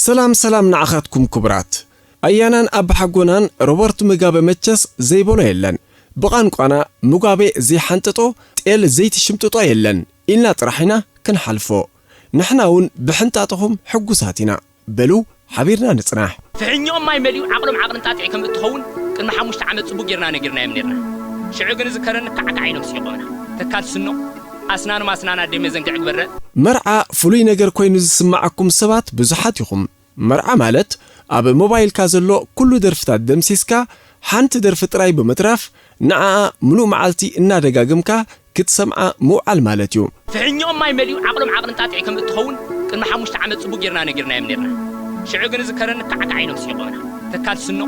ሰላም ሰላም ንዓኻትኩም ክቡራት። ኣያናን ኣባሓጎናን ሮበርት ሙጋበ መቸስ ዘይበሎ የለን። ብቋንቋና ሙጋቤ ዘይሓንጥጦ ጤል ዘይትሽምጥጦ የለን ኢልና ጥራሕ ኢና ክንሓልፎ። ንሕና እውን ብሕንጣጥኹም ሕጉሳት ኢና። በሉ ሓቢርና ንጽናሕ። ፍሕኛኦም ማይ መሊኡ ዓቕሎም ዓቕሊ እንጣጢዕ ከም እትኸውን ቅድሚ ሓሙሽተ ዓመት ጽቡቕ ጌርና ነጊርናዮም ኔርና። ሽዑ ግን ዝከረኒ ካዕካዕ ኢሎም ስሒቖምና። ተካል ስኖ ኣስናኑ ኣስናን ኣደይ መዘንግዕ ግበረ። መርዓ ፍሉይ ነገር ኮይኑ ዝስምዓኩም ሰባት ብዙሓት ኢኹም። መርዓ ማለት ኣብ ሞባይልካ ዘሎ ኩሉ ደርፍታት ደምሲስካ ሓንቲ ደርፊ ጥራይ ብምትራፍ ንዓኣ ምሉእ መዓልቲ እናደጋገምካ ክትሰምዓ ምውዓል ማለት እዩ። ፍሕኛኦም ማይ መሊኡ ዓቕሎም ዓቕሊ እንጣጢዕ ከም እትኸውን ቅድሚ ሓሙሽተ ዓመት ጽቡቕ ጌርና ነጊርናዮም ኔርና። ሽዑ ግን ዝከረኒ ካዕካዕ ኢሎም ስሒቖምና። ተካል ስኖ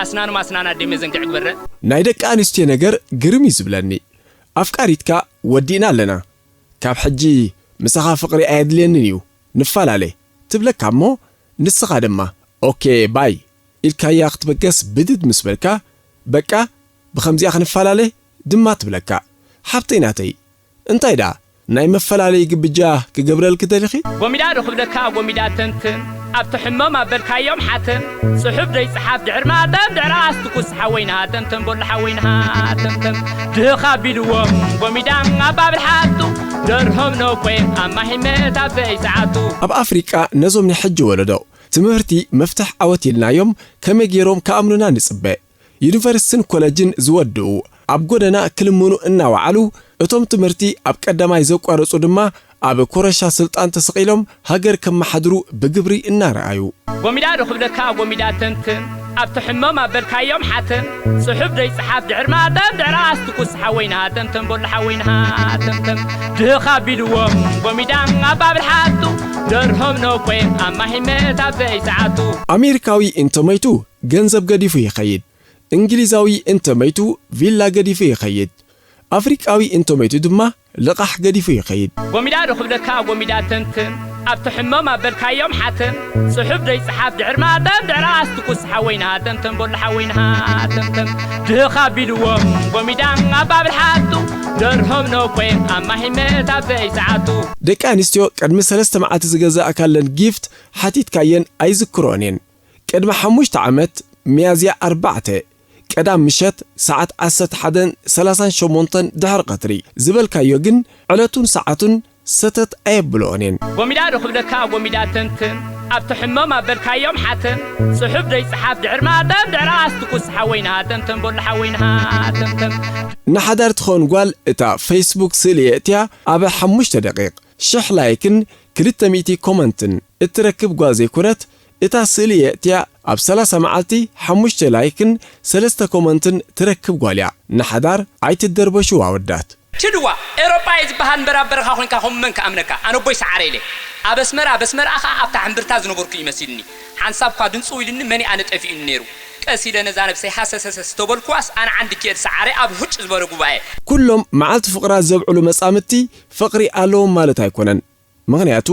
ኣስናኑ ኣስናን ኣደይ መዘንግዕ ግበረ። ናይ ደቂ ኣንስትዮ ነገር ግርም እዩ ዝብለኒ። ኣፍቃሪትካ ወዲእና ኣለና። ካብ ሕጂ ምሳኻ ፍቕሪ ኣየድልየንን እዩ፣ ንፈላለ ትብለካ እሞ ንስኻ ድማ ኦኬ ባይ ኢልካያ ክትበገስ ብድድ ምስ በልካ በቃ ብኸምዚኣ ክንፈላለ ድማ ትብለካ። ሓብተይ ናተይ እንታይ ደኣ ናይ መፈላለዪ ግብጃ ክገብረልኪ ደሊኺ? ጎሚዳ ዶ ክብለካ ጎሚዳ ተንትን ኣብቲ ሕሞም ኣበልካዮም ሓተን ጽሑፍ ደይጽሓፍ ድሕር ማተም ድሕር ኣስትኩስ ሓወይ ናሃተም ተንቦል ሓወይ ናሃተም ተም ድኻ ቢልዎም ጎሚዳ ኣባብል ሓቱ ደርሆም ነኮይ ኣብ ማሂመት ኣብ ዘይሰዓቱ። ኣብ ኣፍሪቃ ነዞም ናይ ሕጂ ወለዶ ትምህርቲ መፍትሕ ዓወት ኢልናዮም ከመይ ገይሮም ክኣምኑና ንጽበ? ዩኒቨርሲቲን ኮለጅን ዝወድኡ ኣብ ጎደና ክልምኑ እናወዓሉ እቶም ትምህርቲ ኣብ ቀዳማይ ዘቋረጹ ድማ ኣብ ኮረሻ ስልጣን ተሰቒሎም ሃገር ከመሓድሩ ብግብሪ እናረኣዩ። ጎሚዳ ዶ ክብለካ ጎሚዳ ተንትን ኣብቲ ሕሞም ኣበልካዮም ሓተን ጽሑፍ ደይጽሓፍ ድሕር ማተም ድሕር ኣስትኩስ ሓወይ ናሃተም ተንቦል ሓወይ ናሃተም ተም ድኻ ቢልዎም ጎሚዳ ኣባብል ሓቱ ደርሆም ነኮይ ኣብ ማሂመት ኣብ ዘይሰዓቱ። ኣሜሪካዊ እንተመይቱ ገንዘብ ገዲፉ ይኸይድ። እንግሊዛዊ እንተመይቱ ቪላ ገዲፉ ይኸይድ። ኣፍሪቃዊ እንተመይቱ ድማ ልቓሕ ገዲፉ ይኸይድ። ጎሚዳ ዶ ክብለካ ጎሚዳ ተንትን ኣብቲ ሕሞም ኣበልካዮም ሓተን ጽሑፍ ደይጽሓፍ ድሕር ማተም ድሕር ኣስትኩስ ሓወይ ናሃተም ተንቦል ሓወይ ናሃተም ተም ድኻ ቢልዎም ጎሚዳ ኣባብል ሓቱ ደርሆም ነኮይ ኣብ ማሂመት ኣብ ዘይሰዓቱ። ደቂ ኣንስትዮ ቅድሚ ሰለስተ መዓልቲ ዝገዛእካለን ጊፍት ሓቲትካየን ኣይዝክሮን እየን። ቅድሚ ሓሙሽተ ዓመት ሚያዝያ ኣርባዕተ ቀዳም ምሸት ሰዓት ዓሰርተ ሓደን ሰላሳን ሸሞንተን ድሕሪ ቀትሪ ዝበልካዮ ግን ዕለቱን ሰዓቱን ሰተት ኣየብልኦን እየን። ጎሚዳ ዶ ክብለካ ጎሚዳ ተንትን ኣብቲ ሕሞም ኣበልካዮም ሓተን ጽሑፍ ደይጽሓፍ ድሕር ማተም ድሕር ኣስትኩስ ሓወይ ናሃተም ተንቦል ሓወይ ናሃተም ተም ንሓዳር ትኸውን ጓል እታ ፌስቡክ ስእሊ የእትያ ኣብ ሓሙሽተ ደቂቕ ሽሕ ላይክን ክልተ ሚእቲ ኮመንትን እትረክብ ጓል ዘይኮነት፣ እታ ስእሊ የእትያ ኣብ ሰላሳ መዓልቲ ሓሙሽተ ላይክን ሰለስተ ኮመንትን ትረክብ ጓል እያ። ንሓዳር ኣይትደርበሽው ኣወዳት። ችድዋ ኤሮጳ እየ ዝበሃል እምበር ኣብ በረኻ ኮንካ ከም መን ክኣምነካ? ኣነ ኣቦይ ሰዓረ ኢለ ኣብ ኣስመራ፣ ኣብ ኣስመራ ኸኣ ኣብታ ሕምብርታ ዝነበርኩ እዩ መሲልኒ። ሓንሳብ እኳ ድንጽው ኢልኒ መን ኣነ ጠፊኡኒ ነይሩ። ቀስ ኢለ ነዛ ነብሰይ ሃሰሰሰስ ተበልኩዋስ ኣነ ዓንዲ ክኤል ሰዓረ ኣብ ሁጭ ዝበለ ጉባኤ። ኩሎም መዓልቲ ፍቕራ ዘብዕሉ መጻምድቲ ፍቕሪ ኣለዎም ማለት ኣይኮነን። ምኽንያቱ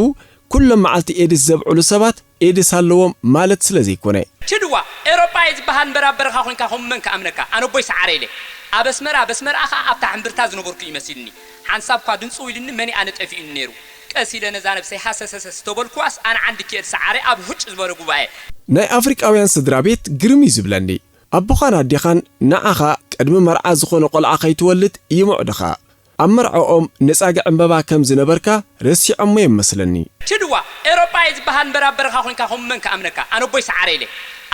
ኩሎም መዓልቲ ኤድስ ዘብዕሉ ሰባት ኤድስ ኣለዎም ማለት ስለ ዘይኮነ። ችድዋ ኤሮጳ እየ ዝበሃል እምበር ኣብ በረኻ ኮንካ ከም መን ክኣምነካ? ኣነ ኣቦይ ሰዓረ ኢለ ኣብ ኣስመራ፣ ኣብ ኣስመራ ኸኣ ኣብታ ሕምብርታ ዝነበርኩ እዩ መሲልኒ። ሓንሳብ እኳ ድንጽው ኢልኒ መን ኣነ ጠፊኡኒ ነይሩ። ቀስ ኢለ ነዛ ነብሰይ ሃሰሰሰስ ተበልኩዋስ ኣነ ዓንዲ ክኤል ሰዓረ ኣብ ሁጭ ዝበለ ጉባኤ። ናይ ኣፍሪቃውያን ስድራ ቤት ግርም እዩ ዝብለኒ። ኣቦኻን ኣዴኻን ንዓኻ ቅድሚ መርዓ ዝኾነ ቆልዓ ከይትወልድ ይምዕዱኻ። ኣብ መርዓኦም ነጻጊ ዕምበባ ከም ዝነበርካ ረሲዖሞ እዮም መስለኒ። ችድዋ ኤሮጳ እየ ዝበሃል እምበር ኣብ በረኻ ኮንካ ከም መን ክኣምነካ? ኣነ ኣቦይ ሰዓረ ኢለ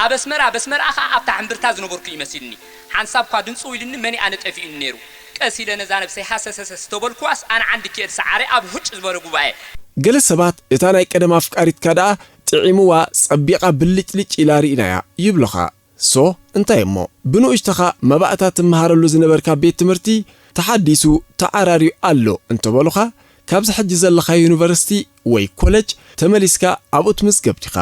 ኣብ ኣስመራ፣ ኣብ ኣስመራ ኸኣ ኣብታ ሕምብርታ ዝነበርኩ እዩ መሲልኒ። ሓንሳብ እኳ ድንጽው ኢልኒ መን ኣነ ጠፊኡኒ ነይሩ። ቀስ ኢለ ነዛ ነብሰይ ሃሰሰሰስ ተበልኩዋስ ኣነ ዓንዲ ክኤል ሰዓረ ኣብ ሁጭ ዝበለ ጉባኤ። ገለ ሰባት እታ ናይ ቀደም ኣፍቃሪትካ ደኣ ጥዒምዋ ጸቢቓ ብልጭልጭ ኢላ ርኢናያ ይብሉኻ። ሶ እንታይ እሞ ብንኡሽተኻ መባእታ ትመሃረሉ ዝነበርካ ቤት ትምህርቲ ተሓዲሱ ተዓራርዩ ኣሎ እንተበሉኻ፣ ካብዚ ሕጂ ዘለኻዮ ዩኒቨርሲቲ ወይ ኮለጅ ተመሊስካ ኣብኡ ትምዝገብ ዲኻ?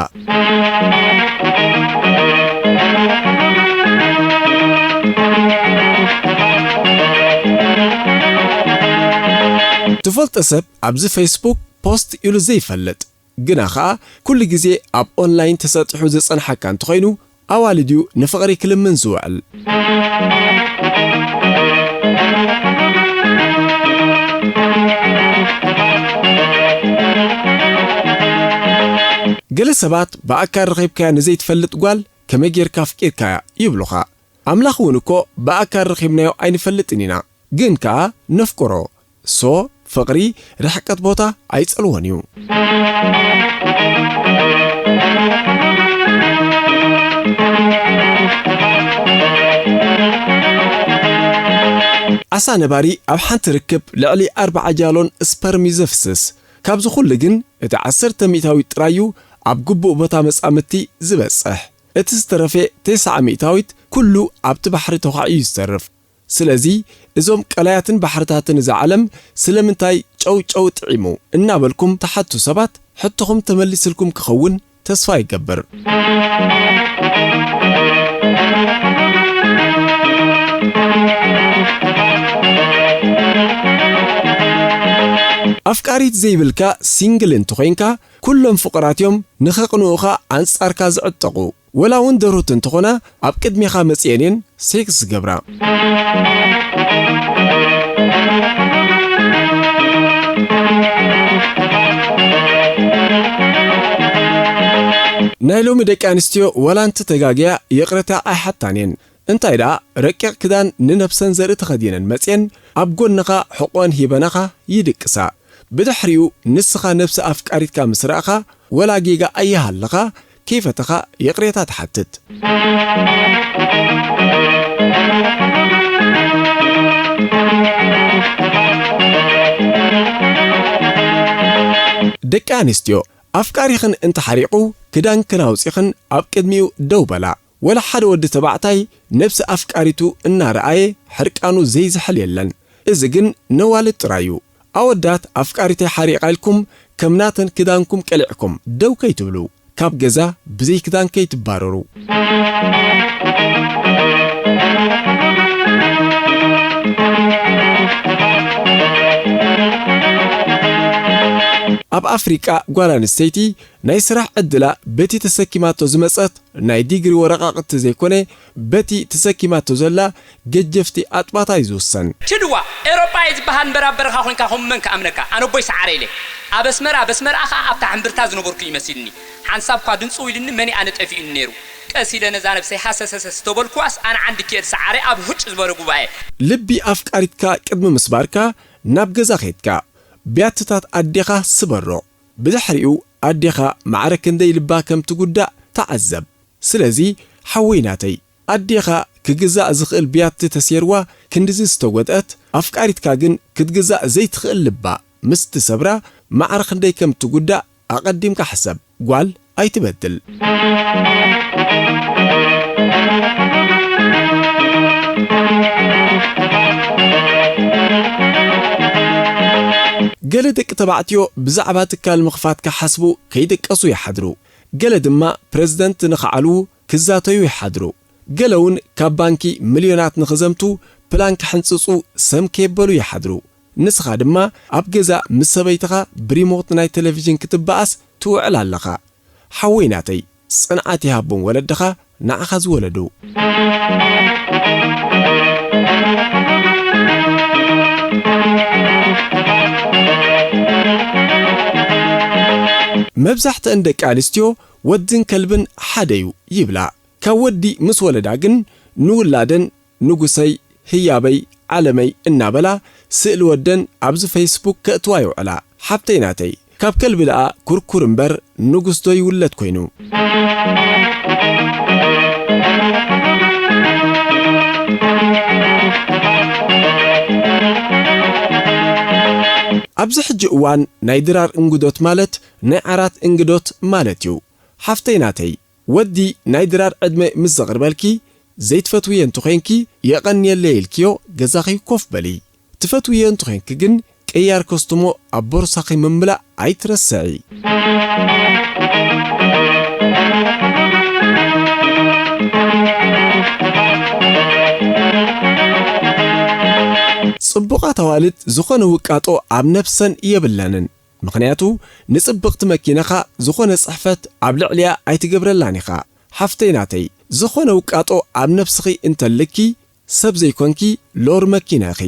ትፈልጦ ሰብ ኣብዚ ፌስቡክ ፖስት ኢሉ ዘይፈልጥ ግና ኸኣ ኩሉ ግዜ ኣብ ኦንላይን ተሰጢሑ ዝጸንሓካ እንተኾይኑ፣ ኣዋልድ እዩ ንፍቕሪ ክልምን ዝውዕል። ገለ ሰባት ብኣካል ረኺብካያ ንዘይትፈልጥ ጓል ከመይ ጌርካ ኣፍቂርካያ ይብሉኻ። ኣምላኽ እውን እኮ ብኣካል ረኺብናዮ ኣይንፈልጥን ኢና፣ ግን ከኣ ነፍቅሮ። ሶ ፍቕሪ ርሕቀት ቦታ ኣይጸልዎን እዩ። ዓሳ ነባሪ ኣብ ሓንቲ ርክብ ልዕሊ ኣርብዓ ጃሎን ስፐርም እዩ ዘፍስስ። ካብዚ ኩሉ ግን እቲ ዓሰርተ ሚእታዊት ጥራይ እዩ ኣብ ግቡእ ቦታ መጻምድቲ ዝበጽሕ። እቲ ዝተረፈ ተስዓ ሚእታዊት ኩሉ ኣብቲ ባሕሪ ተዃዒ እዩ ዝተርፍ። ስለዚ እዞም ቀላያትን ባሕርታትን እዛ ዓለም ስለምንታይ ጨው ጨው ጥዒሙ እናበልኩም ትሓቱ ሰባት ሕቶኹም ተመሊስልኩም ክኸውን ተስፋ ይገብር። ኣፍቃሪት ዘይብልካ ሲንግል እንተኾይንካ ኩሎም ፍቑራት እዮም ንኸቕንኡኻ ኣንጻርካ ዝዕጠቑ። ወላ እውን ደርሁት እንተኾና ኣብ ቅድሜኻ መጽየን እየን ሴክስ ዝገብራ። ናይ ሎሚ ደቂ ኣንስትዮ ዋላ እንተ ተጋግያ ይቕረታ ኣይሓታን እየን። እንታይ ደኣ ረቂቕ ክዳን ንነብሰን ዘርኢ ተኸዲነን መጽየን ኣብ ጎንኻ ሕቖን ሂበናኻ ይድቅሳ። ብድሕሪኡ ንስኻ ነብሲ ኣፍቃሪትካ ምስ ረኣኻ ወላ ጌጋ ኣይሃለኻ ከይፈተኻ ይቕሬታ ትሓትት። ደቂ ኣንስትዮ ኣፍቃሪኽን እንተሓሪቑ ክዳንክን ኣውጺኽን ኣብ ቅድሚኡ ደው በላ። ወላ ሓደ ወዲ ተባዕታይ ነብሲ ኣፍቃሪቱ እናረኣየ ሕርቃኑ ዘይዝሕል የለን። እዚ ግን ነዋልድ ጥራይ እዩ። ኣወዳት ኣፍቃሪተይ ሓሪቓ ኢልኩም ከም ናተን ክዳንኩም ቀሊዕኩም ደው ከይትብሉ፣ ካብ ገዛ ብዘይ ክዳን ከይትባረሩ። ኣብ ኣፍሪቃ ጓል ኣንስተይቲ ናይ ስራሕ ዕድላ በቲ ተሰኪማቶ ዝመጸት ናይ ዲግሪ ወረቓቕቲ ዘይኮነ፣ በቲ ተሰኪማቶ ዘላ ገጀፍቲ ኣጥባታ እዩ ዝውሰን። ችድዋ፣ ኤውሮጳ እየ ዝበሃል እምበር ኣብ በረኻ ኮንካ ከምኡ መን ክኣምነካ? ኣነ ኣቦይ ሰዓረ ኢለ። ኣብ ኣስመራ፣ ኣብ ኣስመራ ኸኣ ኣብታ ሕምብርታ ዝነበርኩ እዩ መሲልኒ። ሓንሳብ እኳ ድንጽው ኢሉኒ መን ኣነ ጠፊኡኒ ነይሩ። ቀስ ኢለ ነዛ ነብሰይ ሃሰሰሰስ ተበልኩዋስ ኣነ ዓንዲ ክኤል ሰዓረ ኣብ ሁጭ ዝበለ ጉባኤ። ልቢ ኣፍቃሪትካ ቅድሚ ምስባርካ ናብ ገዛ ኸድካ፣ ብያትታት ኣዴኻ ስበሮ። ብድሕሪኡ ኣዴኻ ማዕረ ክንደይ ልባ ከም ትጉዳእ ተዓዘብ። ስለዚ ሓወይ ናተይ፣ ኣዴኻ ክግዛእ ዝኽእል ብያቲ ተሴርዋ ክንድዚ ዝተጎድአት፣ ኣፍቃሪትካ ግን ክትግዛእ ዘይትኽእል ልባ ምስ ትሰብራ ማዕረ ክንደይ ከም ትጉዳእ ኣቐዲምካ ሕሰብ። ጓል ኣይትበድል። ገለ ደቂ ተባዕትዮ ብዛዕባ ትካል ምኽፋት ክሓስቡ ከይደቀሱ ይሓድሩ። ገለ ድማ ፕረዚደንት ንኽዓልዉ ክዛተዩ ይሓድሩ። ገለ እውን ካብ ባንኪ ሚልዮናት ንኽዘምቱ ፕላን ክሕንጽጹ ሰም ከየበሉ ይሓድሩ። ንስኻ ድማ ኣብ ገዛ ምስ ሰበይትኻ ብሪሞት ናይ ቴሌቪዥን ክትበኣስ ትውዕል ኣለኻ። ሓወይ ናተይ፣ ጽንዓት ይሃቦም ወለድኻ ንዓኻ ዝወለዱ። መብዛሕትአን ደቂ ኣንስትዮ ወድን ከልብን ሓደ እዩ ይብላ። ካብ ወዲ ምስ ወለዳ ግን ንውላደን ንጉሰይ፣ ህያበይ፣ ዓለመይ እናበላ ስእሊ ወደን ኣብዚ ፌስቡክ ከእትዋ ይውዕላ። ሓብተይ ናተይ፣ ካብ ከልቢ ደኣ ኩርኩር እምበር ንጉስ ዶ ይውለድ ኮይኑ? ኣብዚ ሕጂ እዋን ናይ ድራር እንግዶት ማለት ናይ ዓራት እንግዶት ማለት እዩ። ሓፍተይ ናተይ፣ ወዲ ናይ ድራር ዕድመ ምስ ዘቕርበልኪ፣ ዘይትፈትውዮ እንተኾይንኪ፣ የቐንየለይ ኢልክዮ ገዛኺ ኮፍ በሊ። ትፈትውዮ እንተኾይንኪ ግን፣ ቅያር ኮስትሞ ኣብ ቦርሳኺ ምምላእ ኣይትረስዒ። ጽቡቓት ኣዋልድ ዝኾነ ውቃጦ ኣብ ነብሰን የብለንን። ምኽንያቱ፣ ንጽብቕቲ መኪናኻ ዝኾነ ጽሕፈት ኣብ ልዕሊኣ ኣይትገብረላን ኢኻ። ሓፍተይ ናተይ፣ ዝኾነ ውቃጦ ኣብ ነብስኺ እንተልኪ፣ ሰብ ዘይኮንኪ ሎር መኪና ኢኺ።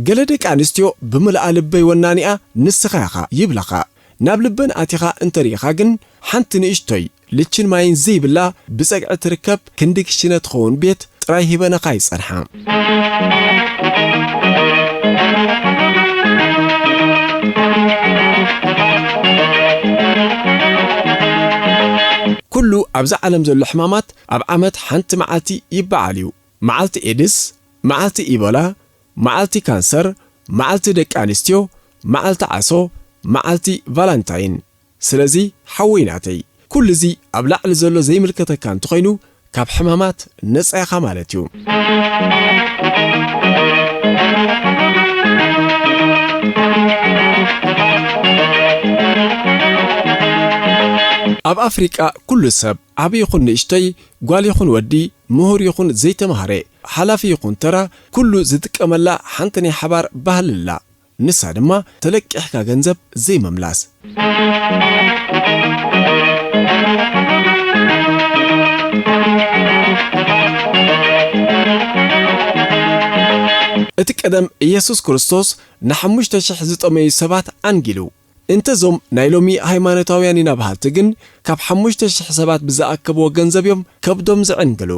ገለ ደቂ ኣንስትዮ ብምልኣ ልበይ ወናኒኣ ንስኻ ኢኻ ይብላኻ። ናብ ልበን ኣቲኻ እንተሪኢኻ ግን ሓንቲ ንእሽቶይ ልችን ማይን ዘይብላ ብጸግዒ ትርከብ ክንዲ ክሽነ ትኸውን ቤት ጥራይ ሂበናኻ ይጸንሓ። ኩሉ ኣብዛ ዓለም ዘሎ ሕማማት ኣብ ዓመት ሓንቲ መዓልቲ ይበዓል እዩ። መዓልቲ ኤድስ፣ መዓልቲ ኢቦላ፣ መዓልቲ ካንሰር፣ መዓልቲ ደቂ ኣንስትዮ፣ መዓልቲ ዓሶ፣ መዓልቲ ቫላንታይን። ስለዚ ሓወይ ናተይ፣ ኩሉ እዚ ኣብ ላዕሊ ዘሎ ዘይምልከተካ እንተኾይኑ ካብ ሕማማት ነጻ ኢኻ ማለት እዩ። ኣብ ኣፍሪቃ ኩሉ ሰብ ዓቢ ይኹን ንእሽተይ፣ ጓል ይኹን ወዲ፣ ምሁር ይኹን ዘይተማህረ፣ ሓላፊ ይኹን ተራ፣ ኩሉ ዝጥቀመላ ሓንቲ ናይ ሓባር ባህሊ ኣላ። ንሳ ድማ ተለቂሕካ ገንዘብ ዘይምምላስ። እቲ ቀደም ኢየሱስ ክርስቶስ ንሓሙሽተ ሽሕ ዝጠመዩ ሰባት ኣንጊሉ። እንተ እዞም ናይ ሎሚ ሃይማኖታውያን ኢና በሃልቲ ግን ካብ ሓሙሽተ ሽሕ ሰባት ብዝኣከብዎ ገንዘብ እዮም ከብዶም ዝዕንግሉ።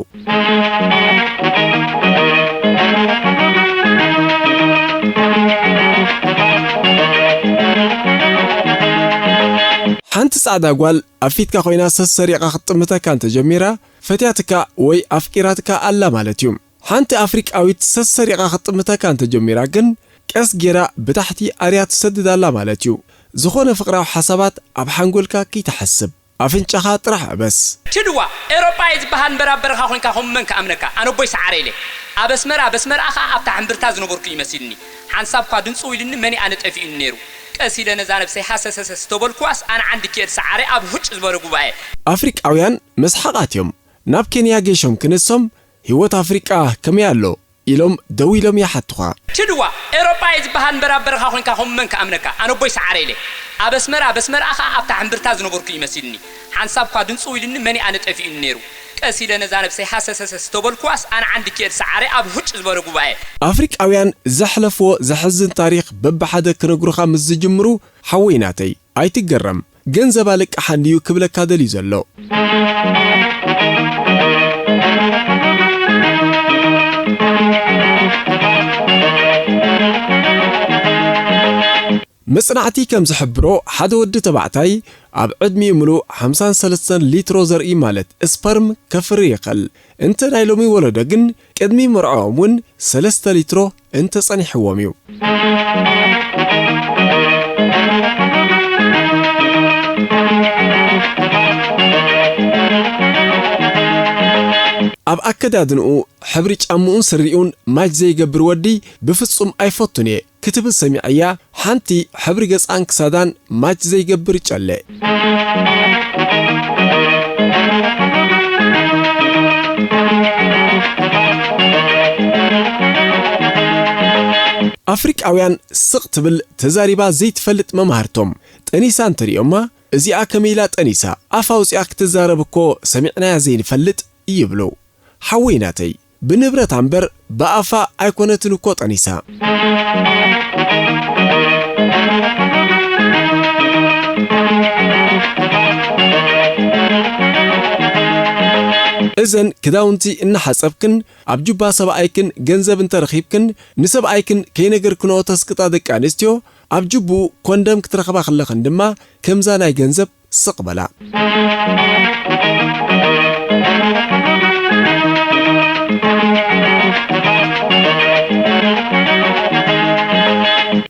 ሓንቲ ጻዕዳ ጓል ኣብ ፊትካ ኮይና ሰሰሪቓ ክትጥምተካ እንተጀሚራ፣ ፈትያትካ ወይ ኣፍቂራትካ ኣላ ማለት እዩ። ሓንቲ ኣፍሪቃዊት ሰሰሪቓ ክትጥምተካ እንተጀሚራ ግን፣ ቀስ ጌራ ብታሕቲ ኣርያ ትሰድድ ኣላ ማለት እዩ። ዝኾነ ፍቕራዊ ሓሳባት ኣብ ሓንጎልካ ከይትሓስብ፣ ኣፍንጫኻ ጥራሕ ዕበስ። ችድዋ፣ ኤሮጳ እየ ዝበሃል እምበር ኣብ በረኻ ኮንካ ከምኡ መን ክኣምነካ? ኣነ ኣቦይ ሰዓረ ኢለ። ኣብ ኣስመራ፣ ኣብ ኣስመራ ኸኣ ኣብታ ሕምብርታ ዝነበርኩ ይመሲልኒ። ሓንሳብ እኳ ድንጽው ኢሉኒ መን ኣነ ጠፊኡኒ ነይሩ። ቀስ ኢለ ነዛ ነብሰይ ሃሰሰሰስ ተበልኩዋስ ኣነ ዓንዲ ክኤድ ሰዓረ ኣብ ሁጭ ዝበለ ጉባኤ። ኣፍሪቃውያን መስሓቓት እዮም። ናብ ኬንያ ገይሾም ክንሶም፣ ህይወት ኣፍሪቃ ከመይ ኣሎ? ኢሎም ደው ኢሎም ይሓቱኻ። ችድዋ፣ ኤሮጳ እየ ዝበሃል እምበር ኣብ በረኻ ኮንካ ከምኡ መን ክኣምነካ? ኣነ ኣቦይ ሰዓረ ኢለ። ኣብ ኣስመራ፣ ኣብ ኣስመራ ኸኣ ኣብታ ሕምብርታ ዝነበርኩ ይመሲልኒ። ሓንሳብ እኳ ድንጽው ኢሉኒ መን ኣነ ጠፊኡኒ ነይሩ። ቀስ ኢለ ነዛ ነብሰይ ሃሰሰሰስ ተበልኩዋስ ኣነ ዓንዲ ክኤድ ሰዓረ ኣብ ሁጭ ዝበለ ጉባኤ። ኣፍሪቃውያን ዘሕለፍዎ ዘሕዝን ታሪኽ በብሓደ ክነግሩኻ ምስ ዝጅምሩ፣ ሓወይ ናተይ፣ ኣይትገረም፣ ገንዘብ ኣለቃሓ እንድዩ ክብለካ ደልዩ ዘሎ። መጽናዕቲ ከም ዝሕብሮ፣ ሓደ ወዲ ተባዕታይ ኣብ ዕድሚኡ ምሉእ ሓምሳን ሰለስተን ሊትሮ ዘርኢ ማለት ስፐርም ከፍሪ ይኽእል። እንተ ናይ ሎሚ ወለዶ ግን፣ ቅድሚ መርዕኦም እውን ሰለስተ ሊትሮ እንተጸኒሕዎም እዩ። ኣብ ኣከዳድንኡ፣ ሕብሪ ጫምኡን ስሪኡን ማች ዘይገብር ወዲ ብፍጹም ኣይፈቱን እየ ክትብል ሰሚዐያ፣ ሓንቲ ሕብሪ ገጻን ክሳዳን ማች ዘይገብር ጨለ። ኣፍሪቃውያን ስቕ ትብል ተዛሪባ ዘይትፈልጥ መማህርቶም ጠኒሳ እንተሪኦማ፣ እዚኣ ከመይ ኢላ ጠኒሳ? ኣፍ ኣውጺኣ ክትዛረብ እኮ ሰሚዕናያ ዘይንፈልጥ ይብሉ። ሓወይ ናተይ፣ ብንብረታ እምበር ብኣፋ ኣይኮነትን እኮ ጠኒሳ። እዘን ክዳውንቲ እናሓጸብክን ኣብ ጁባ ሰብኣይክን ገንዘብ እንተረኺብክን ንሰብኣይክን ከይነገርክንኦ ተስቅጣ ደቂ ኣንስትዮ ኣብ ጅቡኡ ኮንደም ክትረኽባ ከለኽን ድማ ከምዛ ናይ ገንዘብ ስቕ በላ።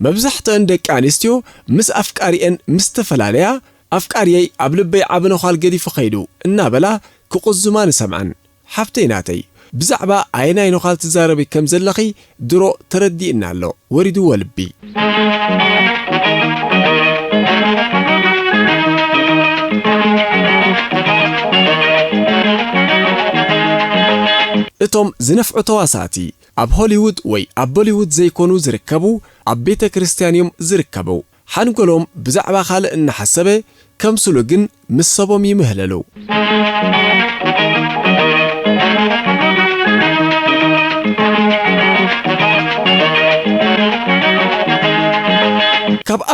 መብዛሕትአን ደቂ ኣንስትዮ ምስ ኣፍቃሪኤን ምስ ተፈላለያ፣ "ኣፍቃሪየይ ኣብ ልበይ ዓቢ ነዃል ገዲፉ ኸይዱ" እናበላ ክቑዝማ ንሰምዐን። ሓፍተይ ናተይ፣ ብዛዕባ ኣየናይ ነዃል ትዛረቢ ከም ዘለኺ ድሮ ተረዲእና ኣሎ፣ ወሪድዎ ልቢ። እቶም ዝነፍዑ ተዋሳእቲ፣ ኣብ ሆሊውድ ወይ ኣብ ቦሊውድ ዘይኮኑ ዝርከቡ፣ ኣብ ቤተ ክርስቲያን እዮም ዝርከቡ። ሓንጎሎም ብዛዕባ ካልእ እናሓሰበ፣ ከም ስሉ ግን ምስ ሰቦም ይምህለሉ።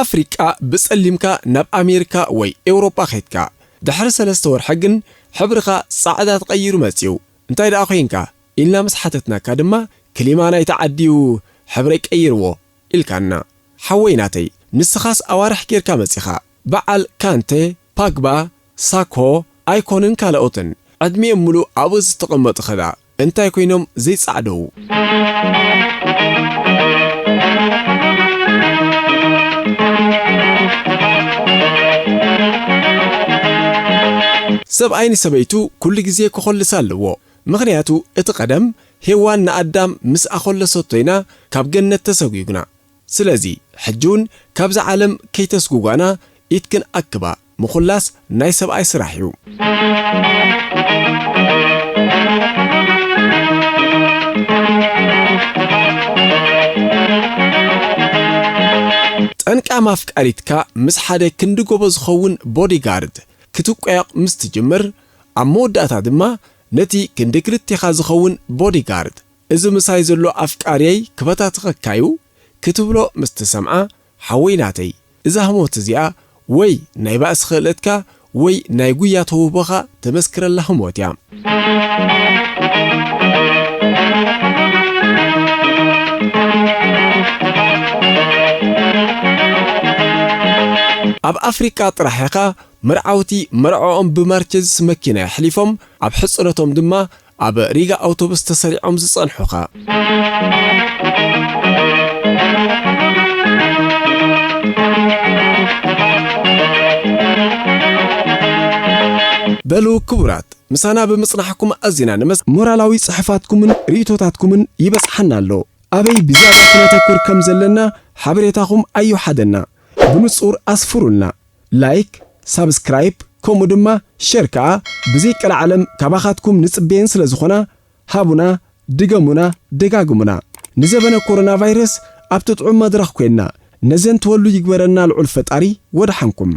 ኣፍሪቃ ብጸሊምካ ናብ ኣሜሪካ ወይ ኤውሮጳ ኸይድካ፣ ድሕሪ ሰለስተ ወርሒ ግን ሕብርኻ ጻዕዳ ተቐይሩ መጺኡ። እንታይ ደኣ ኾይንካ? ኢልና ምስ ሓተትናካ ድማ፣ ክሊማ ናይቲ ዓዲ'ዩ ሕብረይ ቀይርዎ ኢልካና። ሓወይ ናተይ፣ ንስኻስ ኣዋርሕ ጌርካ መጺኻ። በዓል ካንተ፣ ፓግባ፣ ሳኮ፣ ኣይኮንን ካልኦትን ዕድሚኦም ምሉእ ኣብኡ ዝተቐመጡ ኸዳ እንታይ ኮይኖም ዘይጻዕደው? ሰብኣይ ንሰበይቱ ኩሉ ግዜ ክኾልስ ኣለዎ። ምኽንያቱ እቲ ቀደም ሄዋን ንኣዳም ምስ ኣኾለሰቶ ኢና ካብ ገነት ተሰጒግና። ስለዚ ሕጂ እውን ካብዛ ዓለም ከይተስጉጓና ኢድክን ኣክባ። ምኹላስ ናይ ሰብኣይ ስራሕ እዩ። ጠንቃ ማፍቃሪትካ ምስ ሓደ ክንዲ ጎቦ ዝኸውን ቦዲጋርድ ክትቋየቕ ምስ ትጅምር፣ ኣብ መወዳእታ ድማ ነቲ ክንዲ ክልቴኻ ዝኸውን ቦዲጋርድ፣ "እዚ ምሳይ ዘሎ ኣፍቃሪየይ ክበታትኸካዩ?" ክትብሎ ምስ ትሰምዓ፣ ሓወይ ናተይ፣ እዛ ህሞት እዚኣ ወይ ናይ ባእሲ ክእለትካ ወይ ናይ ጉያ ተውህቦኻ ተመስክረላ ህሞት እያ። ኣብ ኣፍሪቃ ጥራሕ ኢኻ መርዓውቲ መርዕኦም ብማርቸዲስ መኪና የሕሊፎም፣ ኣብ ሕጽኖቶም ድማ ኣብ ሪጋ ኣውቶቡስ ተሰሪዖም ዝጸንሑኻ። በሉ ክቡራት፣ ምሳና ብምጽናሕኩም ኣዚና ነመስ-፣ ሞራላዊ ጽሑፋትኩምን ርእይቶታትኩምን ይበጽሓና ኣሎ። ኣበይ ብዝያዳ ክነተኩር ከም ዘለና ሓበሬታኹም ኣይውሓደና። ብንጹር ኣስፍሩልና። ላይክ፣ ሳብስክራይብ፣ ከምኡ ድማ ሸር ከኣ ብዘይቀልዓለም ካባኻትኩም ንጽበየን ስለ ዝኾና፣ ሃቡና፣ ድገሙና፣ ደጋግሙና። ንዘበነ ኮሮና ቫይረስ ኣብቲ ጥዑም መድረኽ ኮይንና ነዘንትወሉ ይግበረና ልዑል ፈጣሪ። ወደሓንኩም።